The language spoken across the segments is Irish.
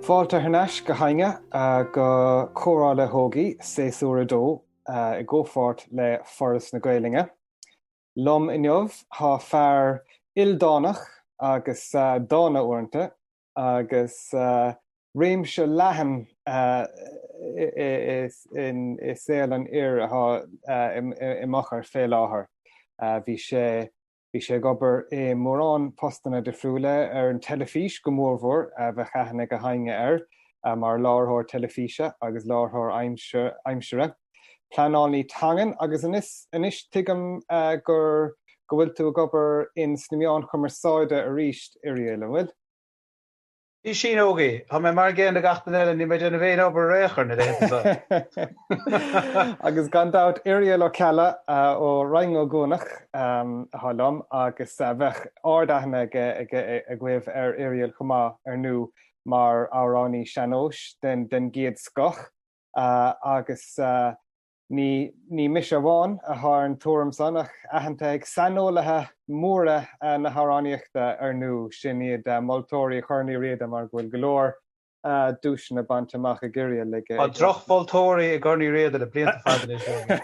Fáilte thar n-ais go hAithne go Comhrá le hÓgie, séasúr 2, i gcomhpháirt le Foras na Gaelainne. Liom inniu tá fear ildánach agus dána uaireanta agus réimse leathan i saol an fhir atá i m'fhochair fé láthair. Bhí sé Bhí sé ag obair i mórán postanna difriúla, ar an teilifís go mórmhór, bheadh aithne ag gach éinne air mar láithreoir teilifíse agus láithreoir aimsire, pleanálaí teangan agus anois tuigim gur go bhfuil tú ag obair in sna meáin chumarsáide arís, Irial, an bhfuil? Bhí sin Ógie. Tá mé mar an gcéanna le gach duine eile, níl mé ag déanamh aon obair ar aon chor na laethanta seo. Agus gan dabht Irial Ó Ceallaigh ó Rinn Ó gCuanach atá liom agus bheadh ard-aithne agaibh ar Irial chomh maith ar ndú mar amhránaí sean-nóis den gcéad scoth agus Ní ní mise amháin atá ar an tuairim san ach aitheanta ag saineolaithe móra na hamhránaíochta ar ndú, sin iad moltóirí Chorn Uí Riada mar go bhfuil go leor duaiseanna bainte amach ag Irial ag Tá drochmholtóirí i gCorn Uí Riada le blianta fada anois.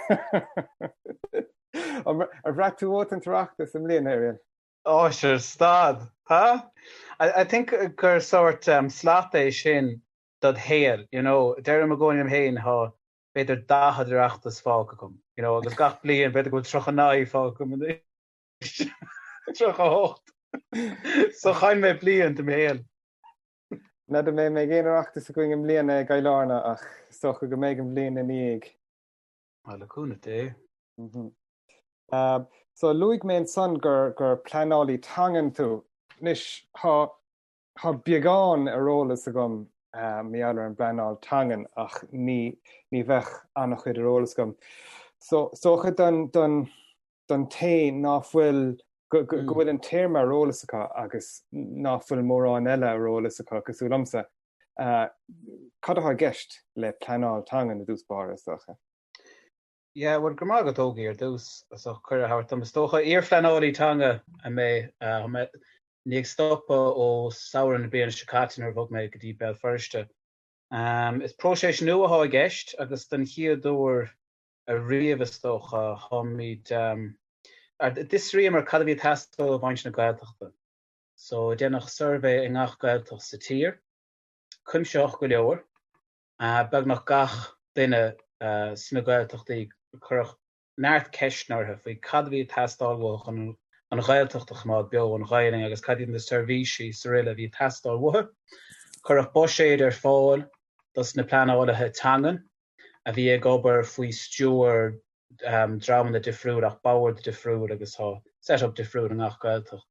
Ar bhraith tú uait an tOireachtas i mbliana, Irial? Ó, sure, stad! Ha? I think gur sórt slat é sin dod shaol, you know. Deirim i gcónaí liom féin, tá b'fhéidir 40 Oireachtas fágtha agam, you know, agus gach bliain b'fhéidir go bhfuil 39 fágtha agam anois, 38. So chaill mé bliain de mo shaol. N'fheadar an mbeidh aon Oireachtas againn i mbliana i gCill Airne ach is dócha go mbeidh an bhliain ina dhiaidh. Á, le cúnamh Dé. So luaigh mé ansan gur gur pleanálaí teangan tú. Anois, tá Tá beagán ar eolas agam mar gheall ar an bpleanáil teangan ach ní ní bheadh an-chuid ar eolas agam. So is dócha don don don té ná fuil go go go bhfuil an téarma ar eolas acu agus ná fuil mórán eile ar eolas acu cosúil liomsa, cad atá i gceist le pleanáil teangan i dtús báire is dócha? Yeah, bhuel, go raibh maith agat, Ógie, ar dtús, as ucht cuireadh a thabhairt dom. Is dócha, iarphleanálaí teanga mé, tá mé i ndiaidh stopadh ó samhradh na bliana seo caite nuair a bhog mé go dtí Béal Feirste. Is próiseas nua atá i gceist agus don chéad uair ariamh, is dócha, táimid, d'fhiosraíomar cad a bhí ag teastáil ó mhuintir na Gaeltachta. So, déanadh suirbhé i ngach Gaeltacht sa tír, cuimsitheach go leor. Beagnach gach duine sna Gaeltachtaí, cuireadh neart ceisteanna orthu faoi cad a bhí ag teastáil uathu chun an Ghaeltacht a choimeád beo, an Ghaelainn agus cad iad na seirbhísí is araile a bhí ag teastáil uathu. Cuireadh buiséad ar fáil dos na pleanálaithe teangan a bhí ag obair faoi stiúir dreamanna difriúla ach bord difriúil agus tá set-up difriúil i ngach Gaeltacht.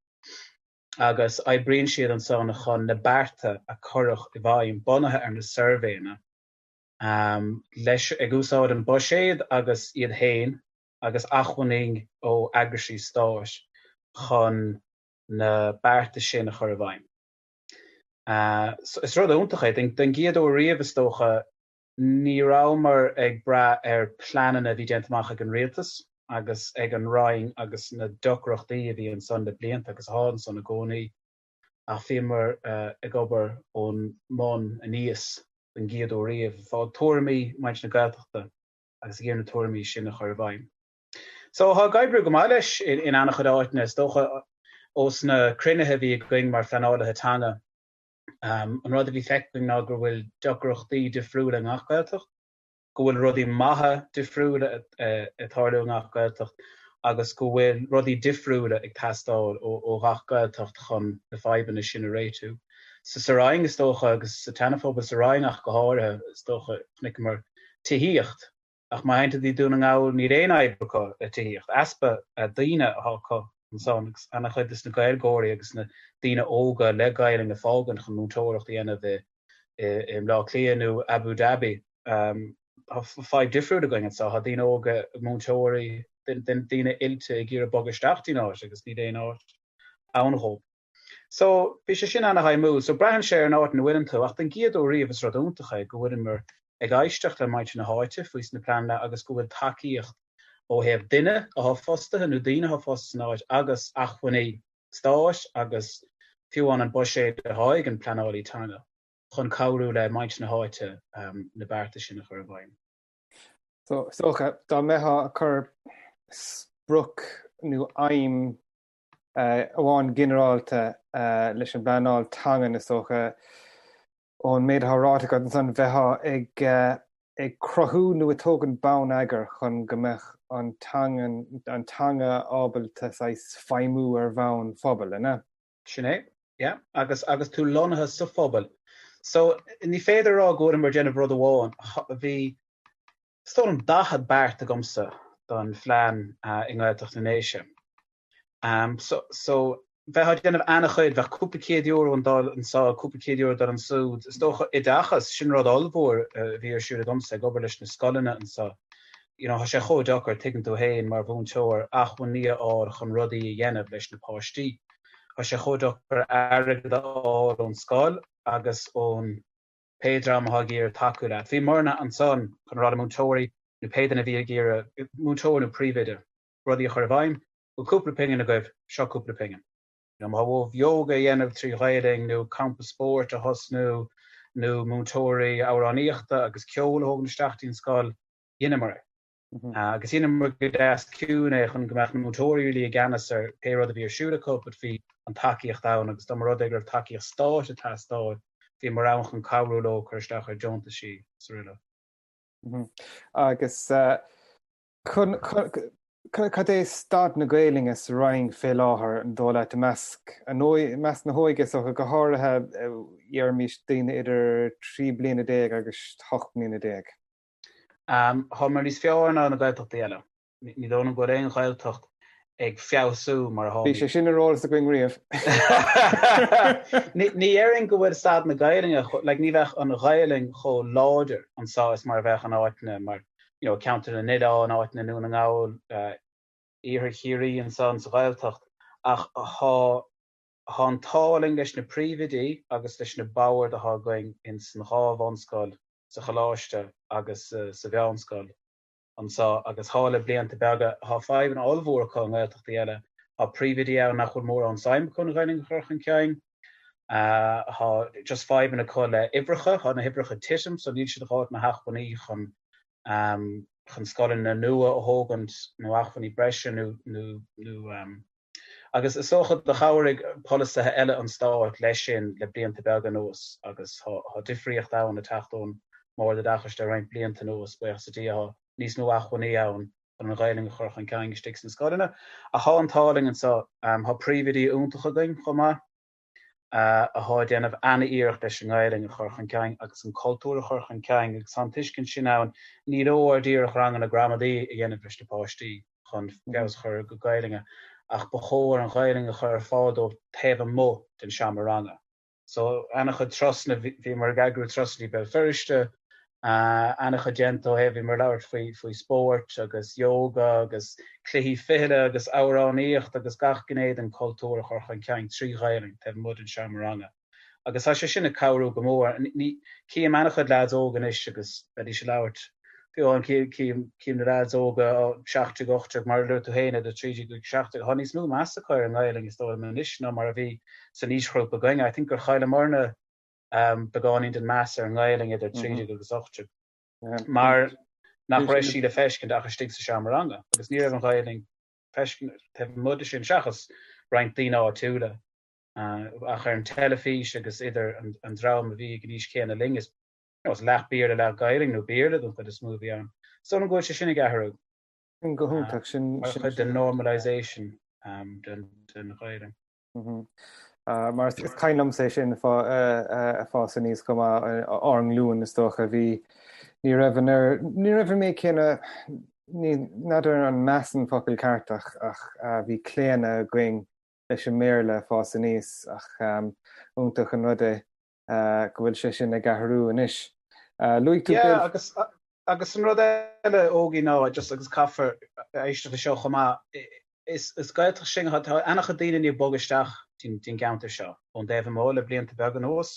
agus oibríonn siad ansan chun na bearta a cuireadh i bhfeidhm bunaithe ar na suirbhéanna, leis, ag úsáid an buiséad agus iad féin agus acmhainní ó eagraisí stáit chun na bearta sin a chur i bhfeidhm. Is rud iontach é. Den gcéad uair riamh, is dócha, Ní rabhamar ag brath ar pleananna a bhí déanta amach ag an rialtas agus ag an Roinn agus na deacrachtaí a bhí ansan le blianta agus atá ansan i gcónaí ach bhíomar ag obair ón mbun aníos den gcéad uair riamh, ag fáil tuairimí muintir na Gaeltachta agus ag iarraidh na tuairimí sin a chur i bhfeidhm. So tá ag oibriú go maith leis in an-chuid áiteanna is dócha ós na cruinnithe a bhí againn mar phleanálaithe teanga. An rud a bhí feicthe againn ná go bhfuil deacrachtaí difriúla i ngach Gaeltacht, go bhfuil rudaí maithe difriúla ag tarlú i ngach Gaeltacht agus go bhfuil rudaí difriúla ag teastáil ó ghach Gaeltacht chun na fadhbanna sin a réitiú. So sa Rinn, is dócha, agus sa tSeana-Phobal sa Rinn ach go háirithe, is dócha, chonaiceamar tithíocht Ach má théann tú dtí Dún na nGall níl aon fhadhb acu le tithíocht. Easpa daoine atá acu ansan agus ana-chuid des na Gaeilgeoirí agus na daoine óga le Gaelainn ag fágaint chun múinteoireacht a dhéanamh i mBleá Cliath nó Abu Dhabi. Tá fadhb difriúil againn anseo. Tá daoine óga, múinteoirí, daoine oilte ag iarraidh bogadh isteach dtí'n áit agus níl aon áit ann dhóibh. So, bhí sé sin ana-shuimiúil. So, braitheann sé ar an áit ina bhfuileann tú, ach den gcéad uair riamh is rud iontach é go bhfuileamar ag éisteacht le muintir na háite faoi sna pleananna agus go bhfuil tacaíocht ó thaobh duine atá fostaithe nó daoine atá fostaithe san áit agus acmhainní stáit agus fiú amháin an buiséad atá ag an pleanálaí teanga. chun cabhrú le muintir na háite na bearta sin a chur i bhfeidhm. So, is dócha, dá mbeifeá ag cur sprioc nó aidhm amháin ginearálta leis an bpleanáil teangan, is dócha, ón méid atá ráite agat ansan, bheifeá ag ag cruthú nó ag tógaint bonneagair chun go mbeadh an teangan, an teanga ábalta saghas feidhmiú ar bhonn phobail, an ea? Sin é, yeah. Agus, agus tú lonnaithe sa phobal. So, ní féidir a rá go bhfuileamar ag déanamh rud amháin. Bhí, is dóigh liom, 40 beart agamsa don phlean i nGaeltacht na nDéise. So, so, bheifeá ag déanamh ana-chuid, bheadh cúpla céad euro ag dul anso, cúpla céad euro ag dul ansúd. Is dócha oideachas, sin rud ollmhór a bhí ar siúl agamsa ag obair leis na scoileanna anso. You know, tá sé chomh deacair, tuigeann tú féin mar mhúinteoir, acmhainní a fháil chun rudaí a dhéanamh leis na páistí. Tá sé chomh deacair airgead a fháil ón scoil agus ón pé dream atá ag iarraidh tacú leat. Bhíomarna ansan chun rá le múinteoirí nó pé duine a bhí ag iarraidh, múinteoir nó príomhoide, rudaí a chur i bhfeidhm, bhfuil cúpla pingin agaibh, seo cúpla pingin. You know, má tá uaibh yoga a dhéanamh trí Ghaelainn nó campa spóirt a thosnú nó múinteoirí amhránaíochta agus ceoil a thógaint isteach dtí'n scoil, dheineamar é. Agus dheineamar go deas ciúin é chun go mbeadh na múinteoirí really i gceannas ar pé rud a bhí ar siúl acu but bhí an tacaíocht ann agus dá mba rud é go raibh tacaíocht stáit ag teastáil, bhíomar ann chun cabhrú leo cur isteach ar deontaisí is araile. Agus chun, cad é staid na Gaelainne sa Rinn fé láthair, an dóigh leat, i measc, i measc na hóige is dócha, go háirithe, déarfaimis daoine idir 13 bliana agus 18 mbliana? Táimid níos fearr ná na Gaeltachtaí eile. Ní dóigh liom go bhfuil aon Ghaeltacht ag feabhsú mar atá. Bhí sé sin ar eolas againn riamh. Ní déarfainn go bhfuil staid na Gaelainne, like ní bheadh an Ghaelainn chomh láidir anseo is mar a bheadh in áiteanna mar, you know, Ceantar na nOileán, áiteanna i nDún na nGall, Iarthar Chiarraí ansan sa Ghaeltacht ach tá tá an t-ádh linn leis na príomhoidí agus leis na boird atá againn ins an dhá bhunscoil sa choláiste agus sa mheánscoil anseo agus thá le blianta beaga. Thá fadhbanna ollmhór acu i nGaeltachtaí eile. Thá príomhoidí ann nach bhfuil mórán suim acu an Ghaelainn a chur chun cinn. Thá just fadhbanna acu le huimhreacha, thá na huimhreacha ag titim so níl siad ag fháilt na hacmhainní chun chun scoileanna nua a thógaint nó acmhainní breise nó nó nó Agus is dócha do chabhraigh polasaithe eile an stáit leis sin le blianta beaga anuas agus tá difríocht ann ag teacht ón mBord Oideachais le roinnt blianta anuas, buíochas le Dia, tá níos mó acmhainní ann chun an Ghaelainn a chur chun cinn istigh sna scoileanna. Ach tá an t-ádh linn anseo, tá príomhoidí iontacha againn chomh maith. athá ag déanamh ana-iarracht leis an nGaelainn a chur chun cinn agus an cultúr a chur chun cinn agus tá an tuiscint sin ann, ní leor díreach ranganna gramadaí a dhéanamh leis na páistí chun feabhas a chur ar a gcuid Gaelainne ach ba chóir an Ghaelainn a chur ar fáil dóibh taobh amuigh den seomra ranga. So, ana-chuid turasanna, bhíomar ag eagrú turasanna Béal Feirste, Ana-chuid déanta ó thaobh, bhíomar ag labhairt faoi, faoi spóirt agus yoga agus cluichí fichille agus amhránaíocht agus gach gné den cultúr a chur chun cinn trí Ghaelainn taobh amuigh den seomra ranga. Agus tá sé sin ag cabhrú go mór. Ní, cím ana-chuid leaids óga anois agus bheidís ag labhairt, fiú amháin cím, cím, cím na leaids óga, 17, 18, mar a luaigh tú féin, idir 13 agus 17, tá níos mó meas acu ar an nGaelainn is dóigh liom anois ná mar a bhí san aoisghrúpa againne. I think gur chailleamarna beagáinín den meas ar an nGaelainn idir 13 agus 18 mar nach raibh sí le feiscint ach istigh sa seomra ranga agus ní raibh an Ghaelainn feiscint taobh amuigh de sin seachas roinnt daoine áitiúla ach ar an teilifís agus idir an dream a bhí ag an aois chéanna linn is you know, leath Béarla leath Gaelainn nó Béarla don chuid is mó a bhí ann. So an bhfuil sé sin ag athrú. Sin go hiontach sin mar chuid den normalisation den Ghaelainn. Mar is cuimhin liomsa é sin ag fás aníos chomh maith ár nglúin is dócha bhí ní raibh an ní raibh an méid céanna ní n'fheadar an meas an focal ceart ach ach bhí claonadh againn leis an mBéarla ag fás aníos ach iontach an rud é go bhfuil sé sin ag athrú anois. Luaigh tú Yeah, agus agus an rud eile Ógie ná just agus caithfear éisteacht le seo chomh maith is is Gaeltacht sin tá an-chuid daoine i ndiaidh bogadh isteach dtí'n gceantar seo ón dtaobh amuigh le blianta beaga anuas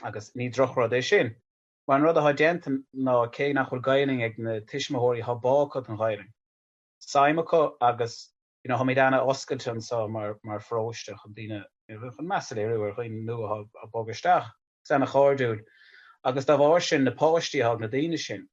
agus ní drochrud é sin. Mar an rud atá déanta ná cé nach bhfuil Gaelainn ag na tuismitheoirí tá bá acu don Ghaelainn. Suim acu agus you know táimid ana-oscailte anseo mar mar pharóiste chun daoine chun meas a léiriú ar dhaoine nua atá ag bogadh isteach. Is ana-chairdiúil. Agus dá bharr sin, na páistí atá ag na daoine sin,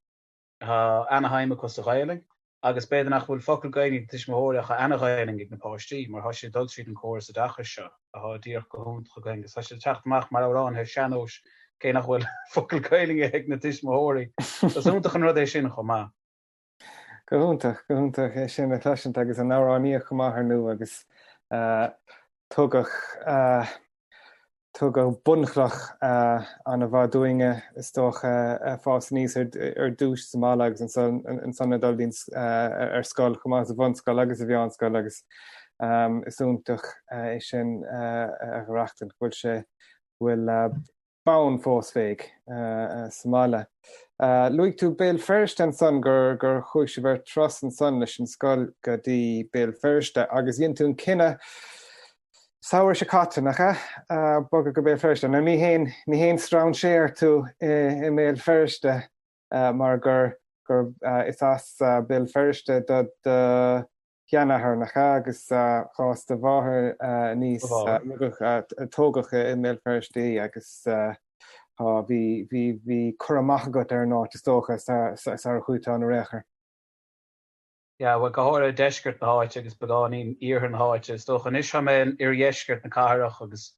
tá ana-shuim acu sa Ghaelainn agus b'fhéidir nach bhfuil focal Gaeilge ag na tuismitheoirí ach tá ana-Ghaelainn ag na páistí mar tá siad ag dul tríd an córas oideachais seo atá díreach go hiontach againn agus tá siad ag teacht amach mar amhránaithe sean-nóis cé nach bhfuil focal Gaeilge ag na tuismitheoirí. Is iontach an rud é sin chomh maith. Go hiontach, go hiontach é sin a chloisint agus an amhránaíocht chomh maith ar ndú agus tugadh tugadh bunchloch an-mhaith dúinne is dócha fás aníos ar dtús sa mbaile agus ansan ansan ag dul dtí'n ar scoil chomh maith sa bhunscoil agus sa mheánscoil agus is iontach é sin a dh'aireachtaint go bhfuil sé go bhfuil bonn fós féig sa mbaile. Luaigh tú Béal Feirste ansan gur gur chuaigh sibh ar turas ansan leis an scoil go dtí Béal Feirste agus dhein tú an cinneadh samhradh seo caite, nach ea? Bogadh go Béal Feirste. Now ní haon ní haon strainséir tú i mBéal Feirste mar gur gur is as Béal Feirste do do sheanathair, nach ea? Agus chás do mháthair aníos, rugadh, tógadh i mBéal Feirste í agus tá, bhí, bhí, bhí cur amach agat ar an áit is dócha sar a chuaigh tú ann ar aon chor. Yeah, bhuel, go háirithe deisceart na háite agus beagáinín iarthar na háite. Is dócha anois tá mé in oirdheisceart na cathrach agus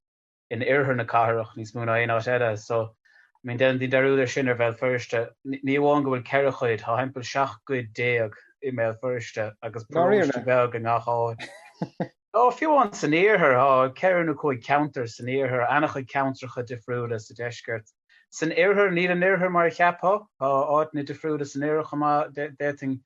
in oirthear na cathrach níos mó ná aon áit eile. So, I mean, déanann daoine dearúd air sin ar Bhéal Feirste. Ní amháin go bhfuil 14 chuid, tá thimpeall 17 gcuid i mBéal Feirste agus paróiste beag i ngach áit. Ó, fiú amháin san iarthar, tá ceithre nó cúig ceantar san iarthar, an-chuid ceantracha difriúla sa deisceart. San oirthear, níl an oirthear mar a cheapfá, tá áiteanna difriúla san oirthear chomh maith, d'fhéadfainn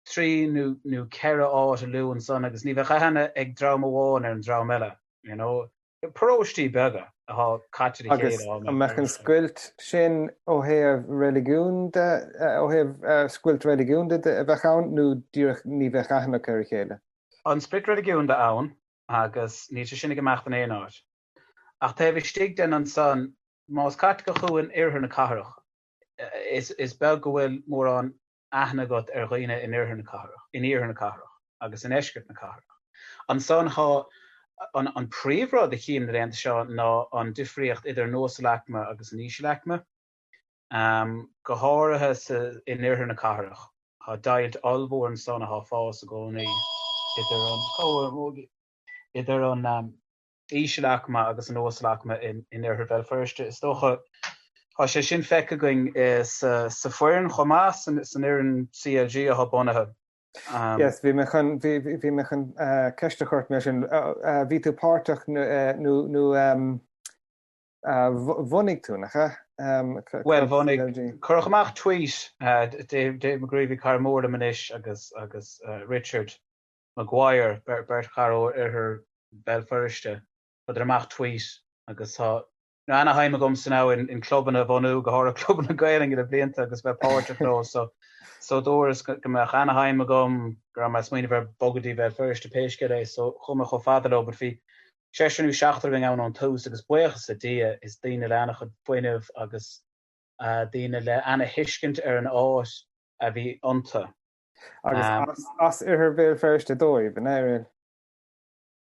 trí nó nó ceithre áit a lua ansan agus ní bheadh aithne ag dream amháin ar an dream eile, you know. Paróistí beaga atá caite le chéile. Agus an mbeadh an scoilt sin ó thaobh reiligiún de, ó thaobh scoilt reiligiúnda de a bheadh ann nó díreach ní bheadh aithne acu ar a chéile? An split reiligiúnda ann agus níl sé sin ag imeacht in aon áit. Ach taobh istigh den ansan, más Caitliceach thú in oirthear na cathrach, is beag go bhfuil mórán aithne agat ar dhaoine in oirthear na cathrach, in iarthar na cathrach agus i ndeisceart na cathrach. Ansan thá an, an príomhrud a chím na laethanta seo ná an difríocht idir an uasalaicme agus an ísealaicme, go háirithe sa, in oirthear na cathrach. Thá deighilt ollmhór ansan athá ag fás i gcónaí idir an, idir an, ísealaicme agus an uasalaicme in oirthear Bhéal Feirste. Is dócha, tá sé sin feicthe againn sa foireann chomh maith, san fhoireann CLG atá bunaithe. Yes, bhí mé chun, bhí mé chun ceist a chur ort mar sin. Bhí tú páirteach nó nó bhunaigh tú, nach ea? Bhuel, bhunaigh, cuireadh amach tweet, Dave McGreevy, cara mór liom anois, agus agus Richard Maguire, beirt chara ó oirthear Bhéal Feirste, chuireadar amach tweet agus tá ana-shuim agamsa now in clubanna a bhunú, go háirithe clubanna Gaelainne le blianta agus bheith páirteach leo so so dúras go mbeadh ana-shuim agam, go raibh mé ag smaoineamh ar bogadh dtí Bhéal Feirste pé scéal é so chuaigh mé chomh fada leo but bhí seisear nó seachtar againn ann ón tús agus buíochas le Dia is daoine le ana-chuid fuinnimh agus daoine le ana-thuiscint ar an áit a bhí iontu. Agus as oirthear Bhéal Feirste dóibh, an ea?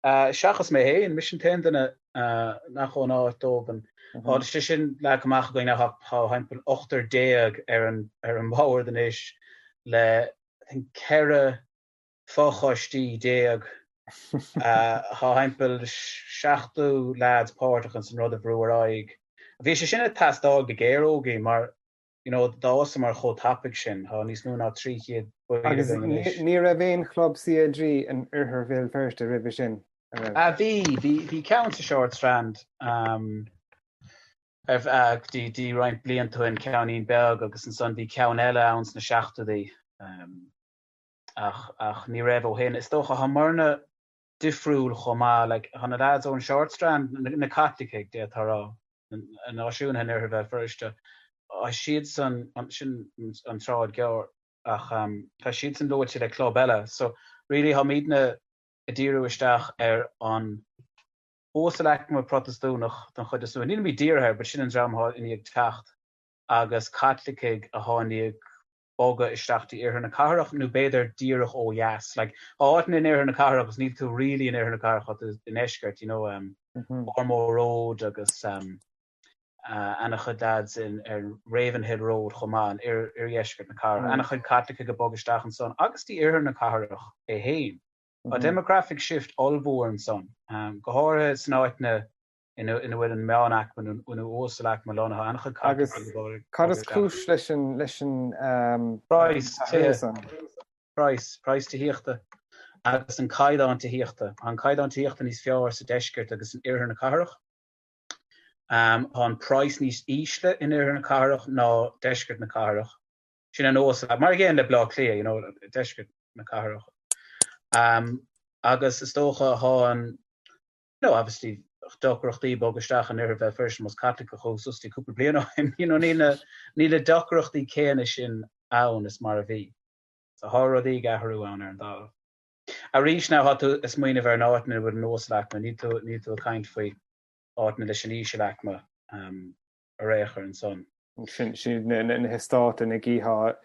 Seachas mé féin, mise an t-aon duine nach ón áit dóibh. Tá sé sin leagtha amach againn now, tá thimpeall 18 ar an ar an mbord anois le I think 14 fochoistí. Tá thimpeall 70 lads páirteach ins an rud a bhrú ar aghaidh. Bhí sé sin ag teastáil go géar Ógie mar you know, d'fhásamar chomh tapaidh sin, tá níos mó ná 300 baill Agus againn anois. ní raibh aon chlub CLG in oirthear Bhéal Feirste roimhe sin, an raibh? Ah, bhí, bhí, bhí ceann sa Short Strand um, ar feadh dtí, dtí roinnt blianta ó shin, ceannín beag, agus ansan bhí ceann eile ann sna seachtóidí, um, ach, ach ní raibh ó shin. Is dócha, thámarna difriúil chomh maith, like, tá na lads ón Short Strand, na, na Caitlicigh, d'fhéadfá a rá, na náisiúnaithe in oirthear Bhéal Feirste, tá siadsan, sin an tSráid Ghearr, ach tá siadsan luaite le club eile. So really táimidne ag díriú isteach ar an uasalaicme Protastúnach den chuid is mó. Nílimid dírithe air, but sin an dream atá i ndiaidh teacht, agus Caitlicigh atá i ndiaidh bogadh isteach dtí oirthear na cathrach nó b'fhéidir díreach ó dheas. Like, tá áiteanna in oirthear na cathrach agus níl tú really in oirthear na cathrach, tá tú i ndeisceart, you know, um, Ormeau Road agus um, Ana-chuid lads in ar Ravenhill Road chomh maith in oirdheisceart na cathrach. Ana-chuid Caitlicigh ag bogadh isteach ansan agus dtí oirthear na cathrach é fhéin. Tá demographic shift ollmhór ansan, go háirithe san áiteanna ina bhfuil an meánaicme nó uasalaicme lonnaithe. Ana-chuid Caitlicigh ag bogadh isteach. Cad is cúis leis an leis an Praghas tithe. Praghas, praghas tithíochta agus an caighdeán tithíochta. Tá an caighdeán tithíochta níos fearr sa deisceart agus in oirthear na cathrach. Tá an praghas níos ísle in oirthear na cathrach ná deisceart na cathrach. Sin an uas, mar an gcéanna le Baile Átha Cliath, you know, deisceart na cathrach. Agus is dócha tá an, you know, obviously deacrachtaí bogadh isteach in oirthear Bhéal Feirste más Caitliceach thú suas dtí cúpla bliain ó shin, you know, níl na, níl na deacrachtaí céanna sin ann is mar a bhí. So tá rudaí ag athrú ann ar an dtalamh. Arís now tá tú ag smaoineamh ar an áit ina bhfuil an uasalaicme, níl tú, níl tú ag caint faoi áiteanna leis an ísealaicme ar aon chor ansan. Sin, sin na, na, na heastáit ina gcífeá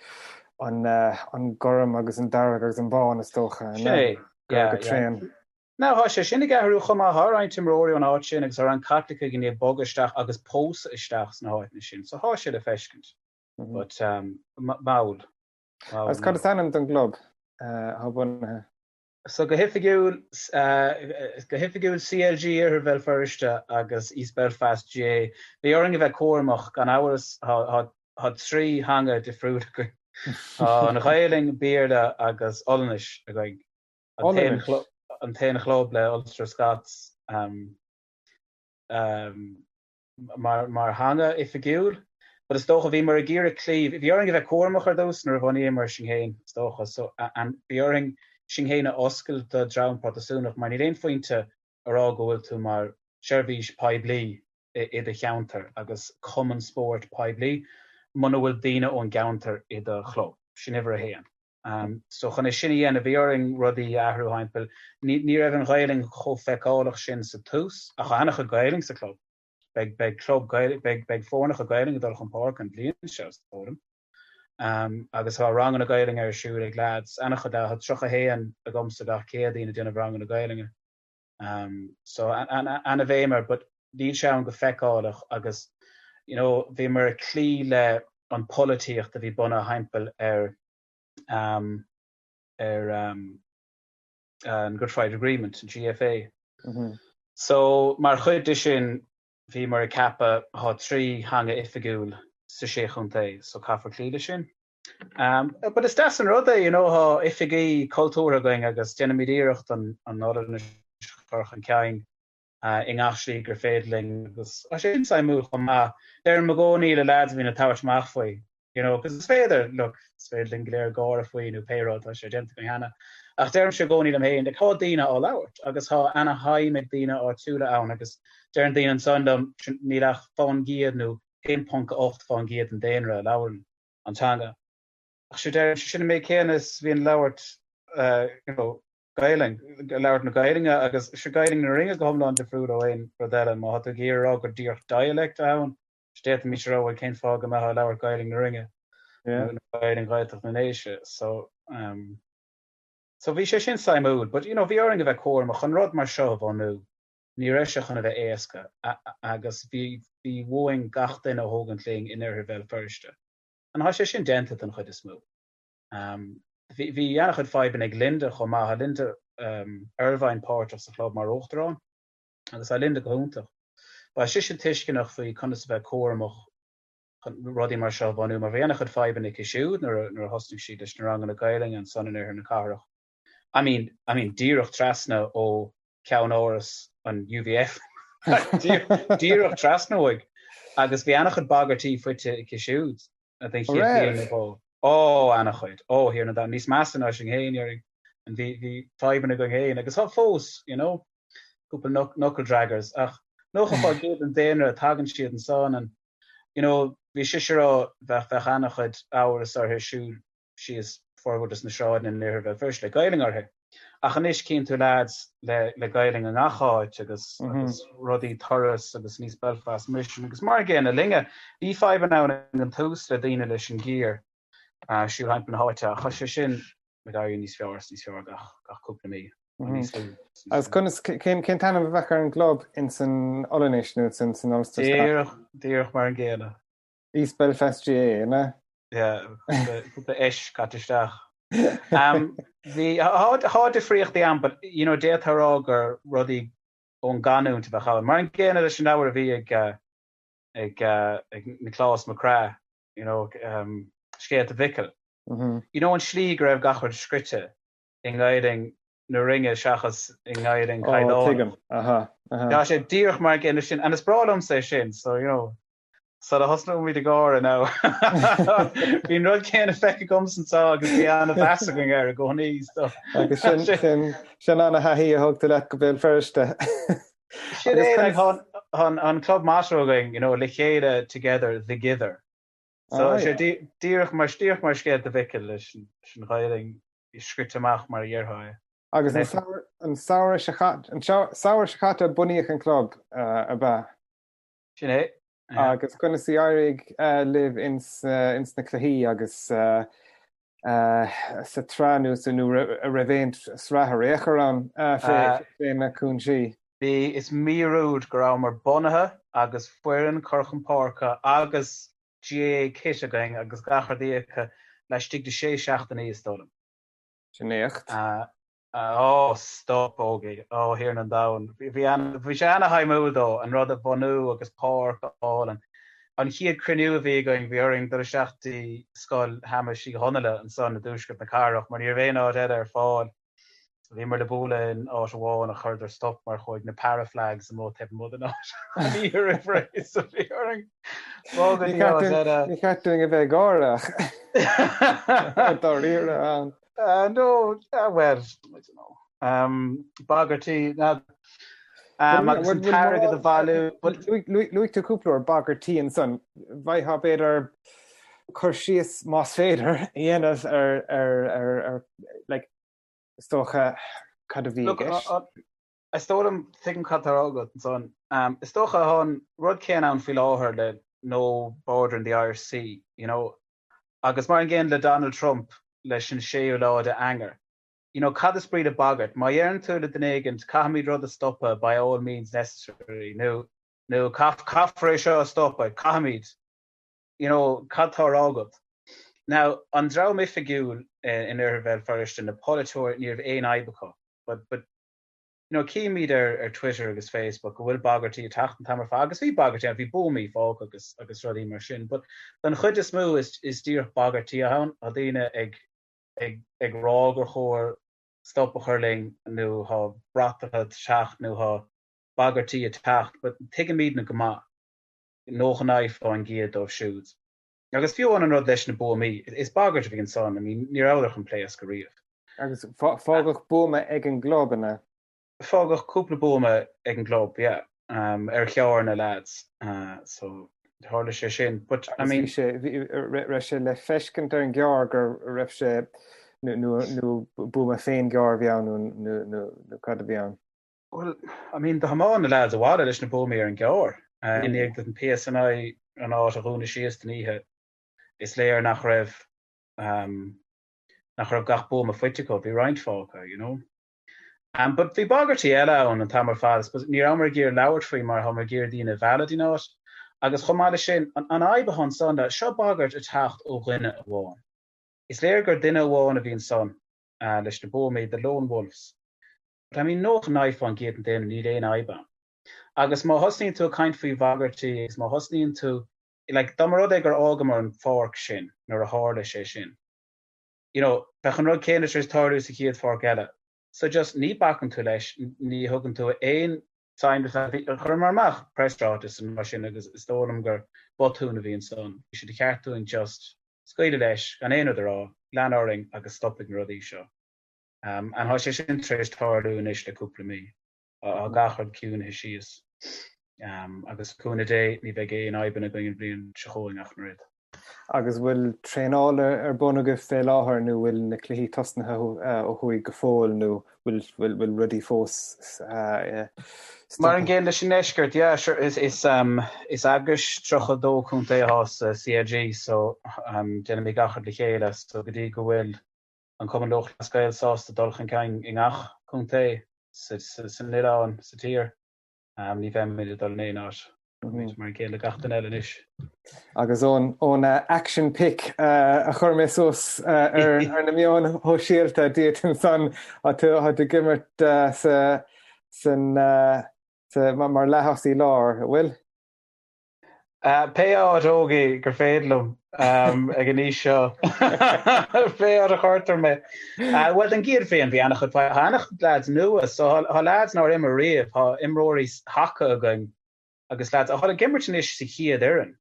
an, an gorm agus an dearg agus an bán is dócha. Sin é, yeah, go tréan. Now tá sé sin ag athrú chomh maith, tá roinnt imreoirí ón áit sin agus tá roinnt Caitlicigh i ndiaidh bogadh isteach agus pósadh isteach sna háiteanna sin, so tá sé le feiscint. But um, mall. Agus cad is ainm don gclub atá bunaithe? So go hoifigiúil, go hoifigiúil CLG Iarthar Bhéal Feirste agus East Belfast GAA. Bhí orainn a bheith cúramach, gan amhras, tá 3 theanga difriúil againn. Tá an Ghaelainn, Béarla agus Ollainnis againn. Ollainnis? An t-aon chlub le Ulster Scots. Mar mar theanga oifigiúil, but is dócha bhíomar ag iarraidh cloí, bhí orainn a bheith cúramach ar dtús nuair a bhunaíomar sinn féin, is dócha, so and bhí orainn sinn féin a oscailt do dream Protastúnach mar níl aon phointe a rá go bhfuil tú mar seirbhís poiblí i i do cheantar agus cumann spóirt poiblí muna bhfuil daoine ón gceantar i do chlub. Sin uimhir a haon. So chun é sin a dhéanamh bhí orainn rudaí a athrú thimpeall. Ní ní raibh an Ghaelainn chomh feiceálach sin sa tús, ach tá an-chuid Gaelainn sa chlub. Beidh beidh club Gael beidh beidh foirneacha Gaelainn ag dul chun páirce an bhliain seo is dóigh liom. Agus tá ranganna Gaelainne ar siúl ag leaids, an-chuid tá 31 agamsa gach Céadaoin ag déanamh ranganna Gaelainne. So an-bhéim air but níl sé ann go feiceálach agus you know bhíomar ag cloí le an polaitíocht a bhí bunaithe thimpeall ar um, ar um, an Good Friday Agreement, an GFA. Mm -hmm. So mar chuid de sin bhíomar ag ceapadh tá 3 theanga oifigiúil sa sé chontae, so caithfear cloí leis sin. Um, but is deas an rud é, you know, tá oifigí cultúrtha againn agus déanaimid iarracht an, an Ollainnis a chur chun cinn uh, i ngach slí gur féidir linn agus tá sé sin suimiúil chomh maith. Deirim i gcónaí le lads a bhíonn ag tabhairt amach faoi, you know, 'cause is féidir, look, is féidir linn go léir gáire faoi nó pé rud, tá sé déanta againn cheana. Ach deirimse i gcónaí liom féin, like, tá daoine á labhairt agus tá ana-shuim ag daoine áitiúla ann agus deireann daoine ansan liom, níl ach fán gcéad nó 1.8 fán gcéad den daonra a labhrann an teanga. Ach sure deirimse, sin an méid céanna is bhíonn labhairt, you know, Gaelainn, labhairt na Gaelainne agus sure Gaelainn na Rinne go hiomlán difriúil ó aon rud eile. Má tá tú ag iarraidh a rá gur díreach dialect ann, d'fhéadfaimis a rá bhuel cén fáth go mbeifeá ag labhairt Gaelainn na Rinne nó Gaelainn Ghaeltacht na nDéise. So, um, so bhí sé sin suimiúil, but you know, bhí orainn a bheith cúramach chun rud mar seo a bhunú. Ní raibh sé chun a bheith éasca agus bhí bhí uainn gach duine a thógaint linn in oirthear Bhéal Feirste. And tá sé sin déanta den chuid is mó. Bhí bhí an-chuid fadhbanna ag Linda chomh maith. Tá Linda Ervine páirteach sa chlub mar uachtarán agus tá Linda go hiontach. Tá sise tuisceanach faoi conas a bheith cúramach chun rudaí mar seo a bhunú mar bhí an-chuid fadhbanna aici siúd nuair a nuair a thosnaigh siad leis na ranganna Gaelainne ansan in oirthear na cathrach. I mean, I mean díreach trasna ó cheannáras an UVF. Díreach trasna uaidh. Agus bhí an-chuid bagairtí faighte aici siúd den chéad bhliain nó dhó. Ó, an-chuid. Ó, a Thiarna, níos measa ná sinn féin, déarfainn. Bhí, bhí fadhbanna againn féin agus tá fós, you know, cúpla knuckle draggers ach 90% den daonra tagann siad ansan and, you know, bhí sise ag rá bheadh, bheadh an-chuid amhras uirthi siúl síos formhór des na sráideanna in oirthear Bhéal Feirste le Gaelainn uirthi. Ach anois cíonn tú leaids le le Gaelainn i ngach áit agus agus rudaí turas agus an East Belfast Mission agus mar an gcéanna linne. Bhí fadhbanna ann ag an tús le daoine leis an gear siúl thimpeall na háite ach tá sé sin ag éirí níos fearr is níos fearr gach gach cúpla mí. Níos lú. Agus conas, cén t-ainm a bheadh ar an gclub ins an Ollainnis nó ins an Ulster Scots? Díreach, díreach mar an gcéanna. East Belfast GAA, an ea? Yeah, cúpla S caite isteach. Bhí, thá difríochtaí ann, but, you know, d'fhéadfá a rá gur rudaí ón gcanúint a bheadh ann. Mar an gcéanna leis an leabhar a bhí ag, ag, ag Nioclás Mac Craith, you know, Scéalta Mhicil. You know, an slí go raibh gach rud scrite i nGaeilge na Rinne seachas i nGaeilge caighdeánach. Ó, tuigim. Aha, aha. Tá sé díreach mar an gcéanna sin, and is breá liomsa é sin, so, you know, sula thosnóimid ag gáire now. Bhí an rud céanna feicthe agamsa anseo agus bhí an-mheas againn air i gcónaí, so. Agus sin, sin, sin ana-thaithí a thug tú leat go Béal Feirste. Sin é, like, tá an club motto againn, you know, le chéile, together, thegither. So, sé díreach mar, díreach mar Scéalta Mhicil leis an Ghaeilge. scrite amach mar a dhéarfá é. Agus an samhradh seo caite a bunaíodh an club, ab ea? Sin é. Agus conas a d'éirigh libh ins na cluichí agus sa tsraith nó an raibh aon sraith ar aon chor ann fé na cúinsí? Bhí, is míorúilt go rabhamar bunaithe agus foireann curtha chun páirce agus GAA kit againn agus gach rud íoctha laistigh de sé seachtainí is dóigh liom. Sin éacht. Ó, stop, Ógie. Ó, Thiarna an Domhain. Bhí bhí sé ana-shuimiúil dó, an rud a bhunú agus páirc a fháil. An chéad cruinniú a bhí againn, bhí orainn dul isteach dtí scoil Shéamais Uí Dhonnaile ansan i dtuaisceart na cathrach mar ní raibh aon áit eile ar fáil. Bhíomar le bualadh in áit amháin ach chuireadar stop mar chuaigh na para flags amuigh taobh amuigh den áit an oíche roimh ré so bhí orainn bogadh dtí áit eile. Ní ceart dúinn a bheith ag gáire ach dáiríre ann. No, well, I don't know. Bagairtí, agus an t-airgead a bhailiú. Luaigh tú cúpla uair bagairtí ansan. Bhfaightheá b'fhéidir cur síos, más féidir, a dhéanamh ar, ar, ar, ar, like, is dócha, cad a bhí i gceist. Is dóigh liom, tuigim cad tá á rá agat ansan. Is dócha tá an rud céanna ann faoi láthair le No Border in the Irish Sea, you know, agus mar an gcéanna le Donald Trump leis an séú lá de Eanáir. You know, cad is brí le bagairt? Má dheireann tú le duine éigint, caithfimid rud a stopadh by all means necessary, nó, nó caithfear é seo a stopadh, caithfimid. you know, cad tá á rá agat? Now, an dream oifigiúil in Oirthear Bhéal Feirste, na polaiteoirí, ní raibh aon fhadhb acu. But, but, you know, címid ar, ar Twitter agus Facebook go bhfuil bagairtí ag teacht an t-am ar fad, agus bhí bagairtí ann, bhí buamaí fágtha agus, agus rudaí mar sin. But don chuid is mó, is, is díreach bagairtí ann, tá daoine ag, ag, ag rá gur chóir stop a chur linn, nó tá bratacha ag teacht, nó tá bagairtí ag teacht, but tuigimidne go maith. 99% dóibh siúd. Agus fiú amháin an rud leis na buamaí, is bagairt a bhí ansan, I mean, ní rabhadar chun pléascadh riamh. Agus fágadh buama ag an gclub, an ea? Fágadh cúpla buama ag an gclub, yeah, ar chearr na lads, so tharla sé sin. But, I mean. Agus bhí sé, raibh sé le feiscint ar an gcearr go raibh sé, nó buama féin-ghearr a bhí ann nó cad a bhí ann? Bhuel, I mean, do thiomáin na leaids abhaile leis na buamaí ar an gcearr. I ndiaidh don PSNI an áit a dhúnadh síos don oíche, is léir nach raibh, nach raibh gach buama faighte acu, bhí roinnt fágtha, you know. But bhí bagairtí eile ann an t-am ar fad, I suppose, ní rabhamar ag iarraidh labhairt faoi mar thámar ag iarraidh daoine a mhealladh dtí'n áit. Agus chomh maith leis sin, an fhadhb atá ansan ná, seo bagairt ag teacht ó dhuine amháin. Is léir gur duine amháin a bhí ansan leis na buamaí, the lone wolves. But I mean 99% den daonra níl aon fhadhb ann. Agus má thosnaíonn tú ag caint faoi bhagairtí agus má thosnaíonn tú, like, dá mba rud é gur fhágamar an pháirc sin nuair a tharla sé sin, you know, bheadh an rud céanna tar éis tarlú sa chéad pháirc eile. So just ní bacann tú leis, ní thugann tú aon sign de chuireamar amach press ráiteas an lá sin agus is dóigh liom gur botún a bhí ansan. Bhí sé de cheart dúinn just scaoileadh leis gan aon rud a rá, lean orainn agus stopfaidh na rudaí seo. And tá sé sin tar éis tarlú anois le cúpla mí. Tá gach rud ciúnaithe síos. Agus le cúnamh Dé, ní bheidh aon fhadhbanna againn an bhliain seo chugainn ach an oiread. Agus bhfuil traenáil ar bun agaibh fé láthair nó bhfuil na cluichí tosnaithe ó thuaidh go fóill nó bhfuil bhfuil rudaí fós stoptha? Mar an gcéanna leis an ndeisceart, yeah, sure, is is is eagrais 32 contae atá sa CLG so déanaimid gach rud le chéile so go dtí go bhfuil an Cumann Lúthchleas Gael sásta dul chun cinn i ngach. Contae san oileán, sa tír. Ní bheimid ag dul in aon áit. Táimid mar an gcéanna le gach duine eile anois. Agus ón action pic a chuir mé suas ar na meáin shóisialta díot ansan, tá tú ag imirt sa san mar leath-thosaí láir, an bhfuil? Pé áit Ógie gur féidir liom ag an aois seo, pé áit a chuirtear mé. Bhuel, don gcéad bhliain bhí an-chuid, tá an-chuid lads nua, so tá lads nár imir riamh, tá imreoirí haca againn agus lads atá ag imirt anois sa chéad fhoireann.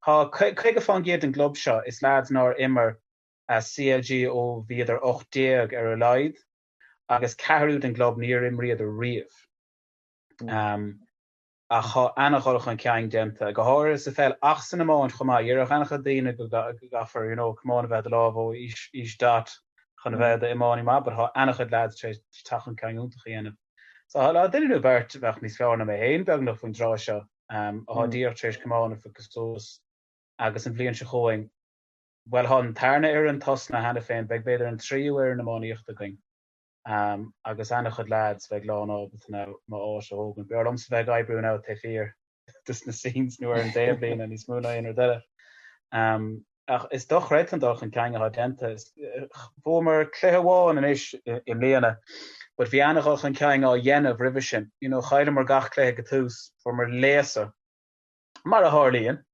Tá 50% den gclub seo is lads nár imir CLG ó bhíodar 18 ar a laghad agus ceathrú den gclub níor imríodar riamh. Ach tá ana-dhul chun cinn déanta, go háirithe sa pheil ach san iomáint chomh maith. Déarfadh ana-chuid daoine go gcaithfear you know camán a bheith i do lámh ó aois dot chun a bheith i d'iománaí maith but tá ana-chuid lads tar éis teacht chun cinn iontach a dhéanamh. So tá duine nó beirt a bheadh níos fearr ná mé féin beagnach faoin dtráth seo atá díreach tar éis camán a phiocadh suas agus an bhliain seo chugainn, bhuel tá an tarna fhoireann tosnaithe cheana féin, beidh b'fhéidir an tríú fhoireann iománaíochta againn. agus ana-chuid lads bheidh lán ábalta now m'áit a thógaint. B'fhearr liomsa bheith ag oibriú now taobh thiar dos na scenes nó ar an dtaobhlíne níos mó ná aon rud eile. Ach is dochreidte an dul chun cinn atá déanta. Bhuamar cluiche amháin anois i mbliana but bhí ana-dhul chun cinn á dhéanamh roimhe sin. You know, chailleamar gach cluiche ag an tús, fuaireamar léasadh, mar a tharlaíonn,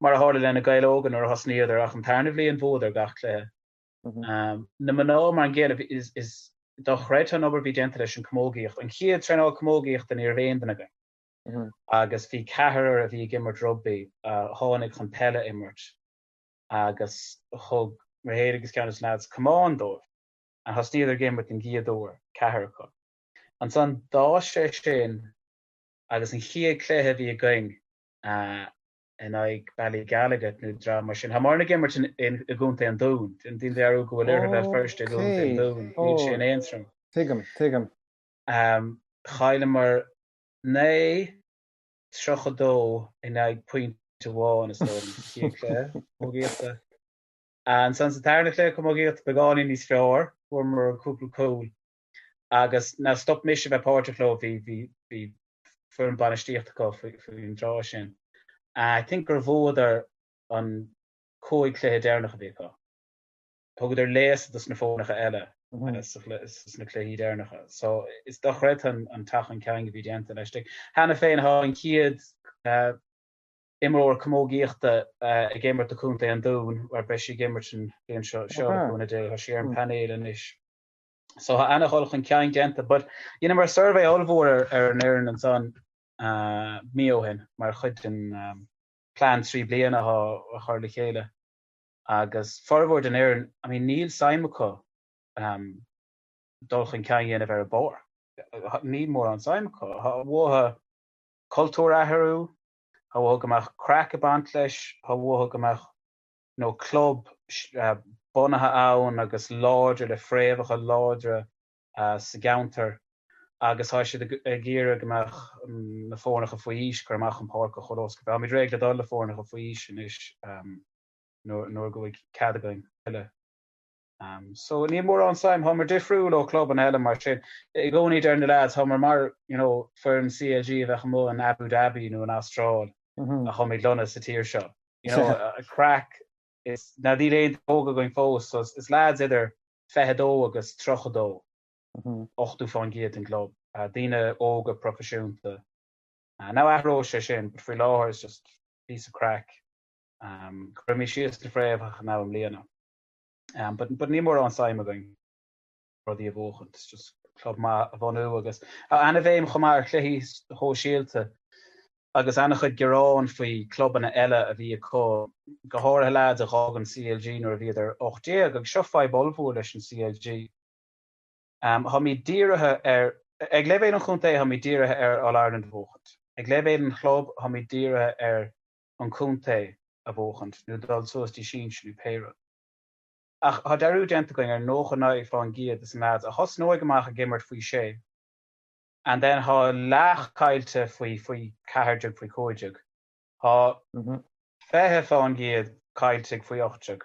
mar a tharla le Na Gaeil Óga nuair a thosnaíodar ach an tarna bhliain bhuadar gach cluiche. Na mná mar an gcéanna, is dochreidte an obair a bhí déanta leis an camógaíocht. An chéad traenáil camógaíochta ní raibh aon duine againn. Agus bhí ceathrar a bhí ag imirt rugbaí a tháinig chun peil a imirt agus thug mé féin agus ceann de na lads camán dóibh and thosnaíodar ag imirt den gcéad uair, ceathrar acu. Ansan d'fhás sé sin agus an chéad cluiche a bhí againn, in aghaidh Ballygalget nó dream mar sin. Tá muid ag imirt i gContae an Dúin. Déan dearúd go bhfuil Oirthear Bhéal Feirste i gContae an Dúin. Níl sé in Aontroim. Tuigim, tuigim. Chailleamar 9, 32 in aghaidh pointe amháin is dóigh liom sa chéad chluiche camógaíochta. Ansan sa tarna cluiche camógaíochta beagáinín níos fearr, fuaireamar cúpla cúl. Agus now stop mise bheith páirteach leo, bhí, bhí, bhí foireann bainistíochta acu faoin dtráth sin. I think gur bhuadar an 5 cluiche deireanach a bhí acu. Thugadar léasadh dos na foirneacha eile sna cluichí deireanacha. So is dochreidte an teacht chun cinn a bhí déanta laistigh. Cheana féin tá an chéad imreoir camógaíochta ag imirt do Chontae an Dúin, beidh sí ag imirt an bhliain seo le cúnamh Dé, tá sí ar an painéal anois. So tá ana-dhul chun cinn déanta but dheineamar suirbhé ollmhór ar ar an fhoireann ansan mí ó shin mar chuid den plean 3 bliana atá á chur le chéile agus formhór den fhoireann, I mean níl suim acu dul chun cinn a dhéanamh ar an bpáirc. Níl mórán suim acu. Tá uathu cultúr a athrú, tá uathu go mbeadh craic ag baint leis, tá uathu go mbeadh nó club bunaithe ann agus láidir le fréamhacha láidre sa gceantar agus tá siad ag iarraidh go mbeadh na foirneacha faoi aois curtha amach chun páirce chomh luath is go Táimid réidh le dul le foirneacha faoi aois anois nuair go bhfuil cead againn tuilleadh. So níl mórán suim, táimid difriúil ó chlubanna eile mar sin. I gcónaí deir na lads, táimid mar you know foireann CLG a bheadh amuigh in Abu Dhabi nó in Astráil ach táimid lonnaithe sa tír seo. You know, craic is now níl aon óg againn fós, so is lads idir 22 agus 32, 80% den gclub, daoine óga proifisiúnta. Now athróidh sé sin, but faoi láthair it's just píosa craic. Cuirfimid síos na fréamhacha now i mbliana. But, but níl mórán suim againn rudaí a bhuachaint, it's just club maith a bhunú agus ana-bhéim chomh maith ar chluichí shóisialta. agus ana-chuid gearán faoi clubanna eile a bhí acu, go háirithe leaids a dh'fhág an CLG nuair a bhíodar 18, agus seo fadhb ollmhór leis an CLG. Táimid dírithe ar, ag leibhéal an chontae táimid dírithe ar All Ireland a bhuachaint. Ag leibhéal an chlub táimid dírithe ar an contae a bhuachaint nó dul suas dtí sinsir nó pé rud. Ach tá dearúd déanta againn ar 99% de na leaids a thosnóidh amach ag imirt faoi sé, And then thá leath caillte faoi faoi 14 faoi 15. Thá 20% caillte ag faoi 18.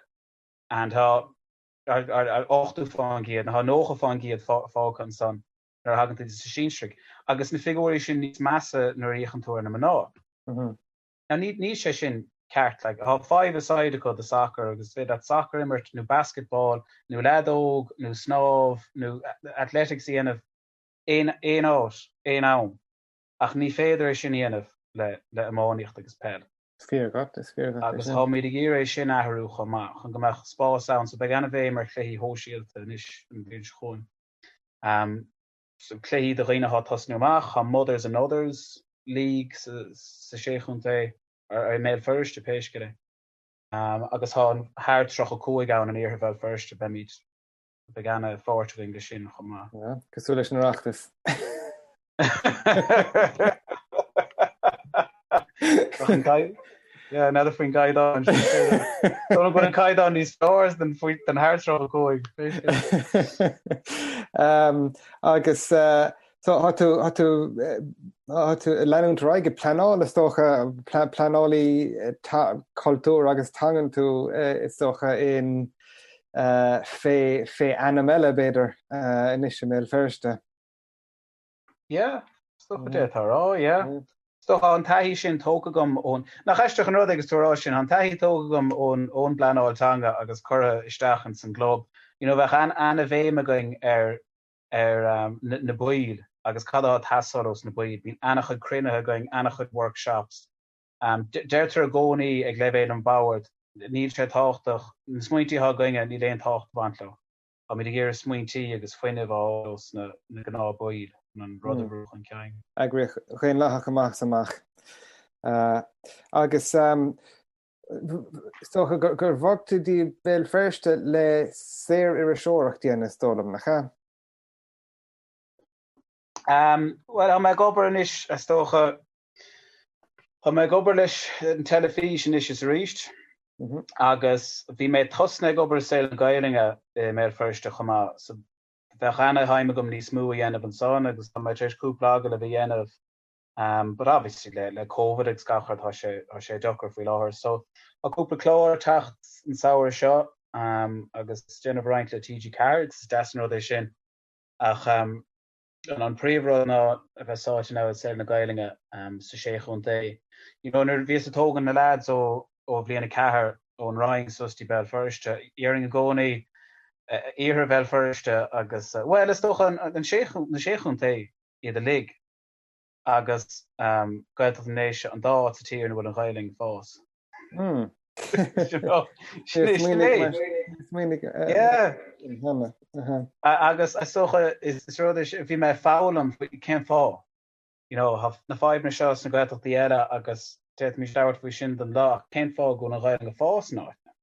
And thá 80% nó thá 90% fágtha ansan. Nuair a thagann tú dos na sinsirigh. Agus na figiúirí sin níos measa nuair a fhéachann tú ar na mná. Now níl sé sin ceart. Like, tá five a side acu do soccer agus is féidir leat soccer a imirt nó basketball nó leadóg nó snámh nó athletics a dhéanamh aon aon áit, aon am. Ach ní féidir é sin a dhéanamh le le iománaíocht agus peil. Is fíor dhuit, is fíor dhuit é Agus sin. táimid ag iarraidh é sin a athrú chomh maith, chun go mbeadh spás ann. So beidh an-bhéim ar chluichí shóisialta anois an bhliain seo chugainn. So cluichí do dhaoine atá ag tosnú amach, tá Mothers and Others League sa Sé Chontae, ar i mBéal Feirste pé scéal é. Agus tá an Thar 35 ann in Iarthar Bhéal Feirste, beimid, beidh ana-pháirt againn leis sin chomh maith. Yeah, cosúil leis an Oireachtas. Yeah, n'fheadar faoin gcaighdeán sin. Tá go bhfuil an caighdeán níos fearr den den Thar 35. Um, agus uh, so tá tú tá tú tá tú ag leanúint ar aghaidh ag pleanáil is dócha pleanálaí cultúir agus teangan tú is dócha in uh, fé fé ainm eile b'fhéidir uh, anois i mBéal Feirste. Yeah, is dócha d'fhéadfá a rá, yeah. Is dócha an taithí sin tógtha agam ón, nach aisteach an rud é agus tú a rá sin, an taithí tógtha agam ón ón bpleanáil teanga agus curtha isteach ins an gclub. You know, bheadh an ana-bhéim againn ar ar um, na, na baill agus cad atá ag teastáil ós na baill. Bíonn ana-chuid cruinnithe againn, ana-chuid workshops. Um, deirtear i gcónaí ag leibhéal an bhoird, níl sé tábhachtach, na smaointí atá againne, níl aon tábhacht ag baint leo. Táimid ag iarraidh smaointí agus fuinneamh a fháil ós na gnáth baill chun an rud a bhrú chun cinn. Eagraíocht dhaonlathach amach is amach. Agus is dócha gur bhog tú dtí Béal Feirste le saor-iriseoireacht a dhéanamh is dóigh liom, nach ea? Bhuel, tá mé ag obair anois, is dócha, Tá mé ag obair leis an teilifís anois is arís agus bhí mé tosnaithe ag obair i Saol na Gaelainne i mBéal Feirste chomh maith so bheadh ana-shuim agam níos mó a dhéanamh ansan agus tá mé tar éis cúpla agallamh a dhéanamh um, but obviously le, le Covid agus gach rud tá sé, tá sé deacair faoi láthair. So tá cúpla clár ag teacht an samhradh seo um, agus déanamh roinnt le TG4 agus is deas an rud é sin ach um, An príomhrud ná a bheith sáite now i saol na Gaelainne sa sé chontae. You know, nuair a bhíos ag tógaint na lads ó ó bhliain 4 ón Rinn suas dtí Béal Feirste, déarfainn i gcónaí iarthar Bhéal Feirste agus, bhuel, is dócha an sé na sé chontae iad uilig agus Gaeltacht na nDéise an dá áit sa tír ina bhfuil an Ghaelainn ag fás. Agus is dócha is rud é bhí mé ag foghlaim faoi cén fáth. You know, tá na fadhbanna seo sna Gaeltachtaí eile agus d'fhéadfaimis labhairt faoi sin don lá ach cén fáth go bhfuil an Ghaeilge ag fás in áiteanna?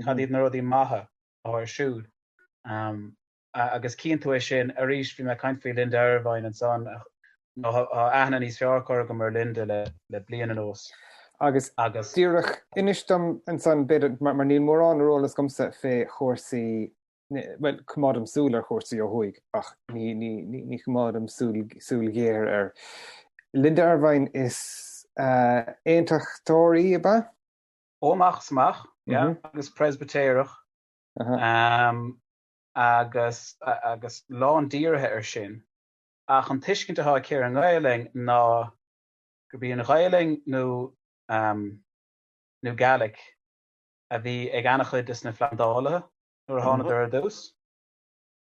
Cad iad na rudaí maithe atá ar siúl? Agus cíonn tú é sin, arís, bhí mé ag caint faoi Linda Ervine ansan, nó tá aithne níos fearr curtha agam ar Linda le bliain anuas. Agus díreach, inis dom ansan, b'fhéidir, mar níl mórán ar eolas agamsa fé chúrsaí, bhuel, coimeádaim súil ar chúrsaí ó thuaidh, ach ní, ní, ní choimeádaim súil, súil ghéar air. Linda Ervine, is aontachtóir í, ab ea? Ó, amach is amach, yeah, agus Preispitéireach. agus agus lán dírithe air sin, ach an tuiscint atá aici ar an nGaelainn ná gurb í an Ghaelainn nó nó Gaelic a bhí ag an-chuid des na phlandálaithe nuair a thánadar ar dtús,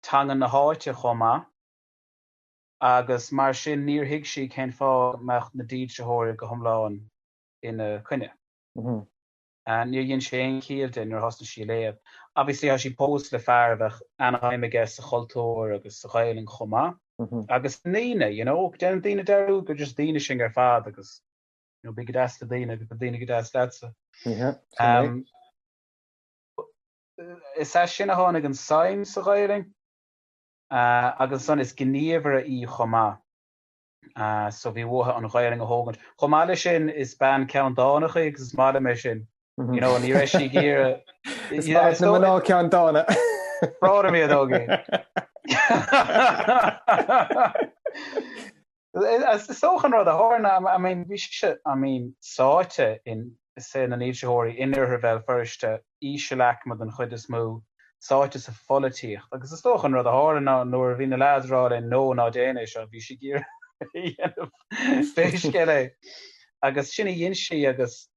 teanga na háite chomh maith, agus mar sin níor thuig sí cén fáth go mbeadh na dílsitheoirí go hiomlán ina coinne. Níor dhein sé aon chiall di nuair a thosnaigh sí a léamh. Obviously tá sí pósta le fear a bheadh ana-shuim aige sa chultúr agus sa Ghaelainn chomh maith. Agus i ndaoine, you know, déanann daoine dearúd gur just daoine sinn ar fad agus, you know, bí go deas le daoine agus beidh daoine go deas leatsa. Um, is as sin a tháinig an suim sa Ghaelainn uh, agus ansan is gníomhaire í chomh maith. So bhí uaithi an Ghaelainn a thógaint. Chomh maith leis sin, is bean ceanndána í agus is maith liom é sin. You know, ní raibh sí ag iarraidh... Is maith na mná ceanndána. Breá liom iad, Ógie. Is dócha an rud a tharla, I mean, bhí sise, I mean, sáite in saol na ndílsitheoirí in oirthear Bhéal Feirste, ísealaicme den chuid is mó. sáite sa pholaitíocht agus is dócha an rud a tharla ná nuair a bhí na leaids ag rá léi no ná déan é seo bhí sí ag iarraidh é a dhéanamh pé scéal é agus sin a dhein sí agus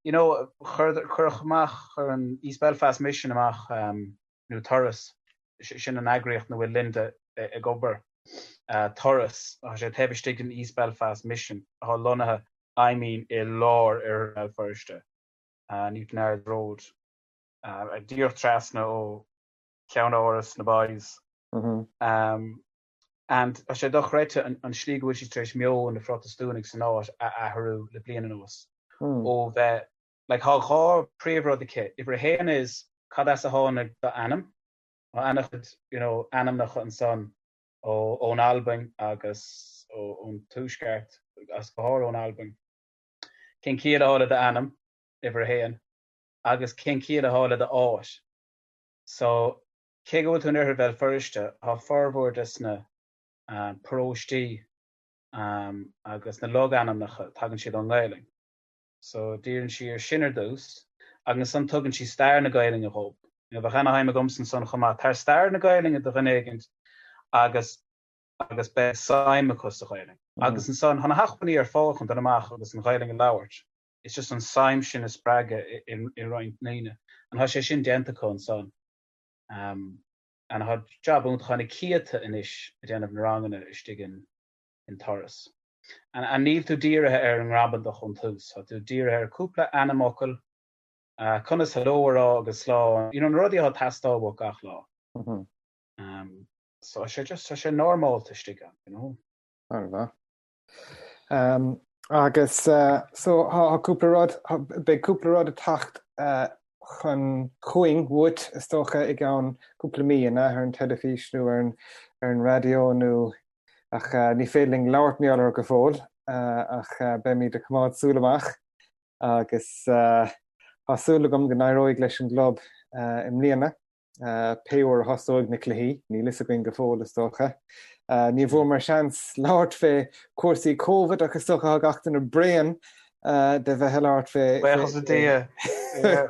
you know chuir cuireadh amach chuir an East Belfast Mission amach um, nó Turas sin an eagraíocht ina bhfuil Linda ag obair uh, Turas tá sé taobh istigh den East Belfast Mission atá lonnaithe I mean i lár Oirthear Bhéal Feirste uh, Newtownards Road díreach trasna ó cheannáras na Boys. And tá sé dochreidte an slí go bhfuil siad tar éis meon na Phrotastúnaigh san áit a athrú le bliain anuas. Ó bheith, like tá dhá príomhrud aici. Uimhir a haon is cad as a tháinig d'ainm? Tá an-chuid, you know, ainmneacha ansan ó ón Albain agus ón Tuaisceart, agus go háirithe ón Albain. Cén ciall atá le d'ainm? Uimhir a haon. Agus cén chiall atá le do áit? So, cé go bhfuil tú in Oirthear Bhéal Feirste, tá formhór des na paróistí agus na logainmneacha, tagann siad ón nGaelainn. So, díríonn sí ar sin ar dtús, agus ansan tugann sí stair na Gaelainne dhób. You know, bheadh ana-shuim agamsa ansan chomh maith. Tabhair stair na Gaelainne do dhuine éigint agus agus beidh suim acu sa Ghaelainn. Agus ansan, tá na hacmhainní ar fáil chun dul amach agus an Ghaelainn a labhairt. It's just an suim sin a spreagadh i roinnt ndaoine. And tá sé sin déanta acu ansan. Um, and tá job iontach tá na céadta anois ag déanamh na ranganna istigh in, in Turas. And, and níl tú dírithe ar an ngramadach ón tús, tá tú dírithe ar cúpla ainmfhocal, uh, conas hello a rá agus slán, you know, na rudaí atá ag teastáil uait gach lá. Mm -hmm. Um, so sé just tá sé normálta istigh ann, you know. An-mhaith. Agus so tá cúpla rud, beidh cúpla rud ag teacht chun chugainn uait is dócha i gceann cúpla mí, an ea, ar an teilifís nó ar an ar an raidió nó ach ní féidir linn labhairt mar gheall air go fóill ach beimid ag coimeád súil amach agus tá súil agam go n-éireoidh leis an gclub i mbliana. Pé uair a thosóidh na cluichí, níl fhios againn go fóill, is dócha. Ní bhfuaireamar seans labhairt fé cúrsaí Covid ach is dócha tá gach duine bréan de bheith ag labhairt fé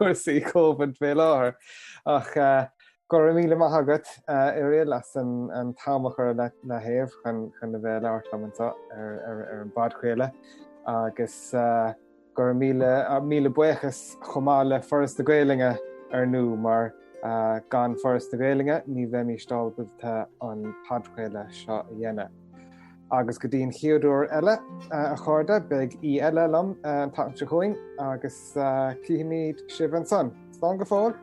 chúrsaí Covid fé láthair. Ach go raibh míle maith agat, Irial, as an t-am a chur le taobh chun a bheith ag labhairt liom anseo ar an bpodchraoladh agus Go raibh míle, míle buíochas chomh maith le Foras na Gaelainne ar ndú mar gan Foras na Gaelainne ní bheimíst ábalta an podchraoladh seo a dhéanamh. Agus go dtí an chéad uair eile a chairde, beidh aoi eile liom an tseachtain seo chugainn agus cífimid sibh ansan. Slán go fóill!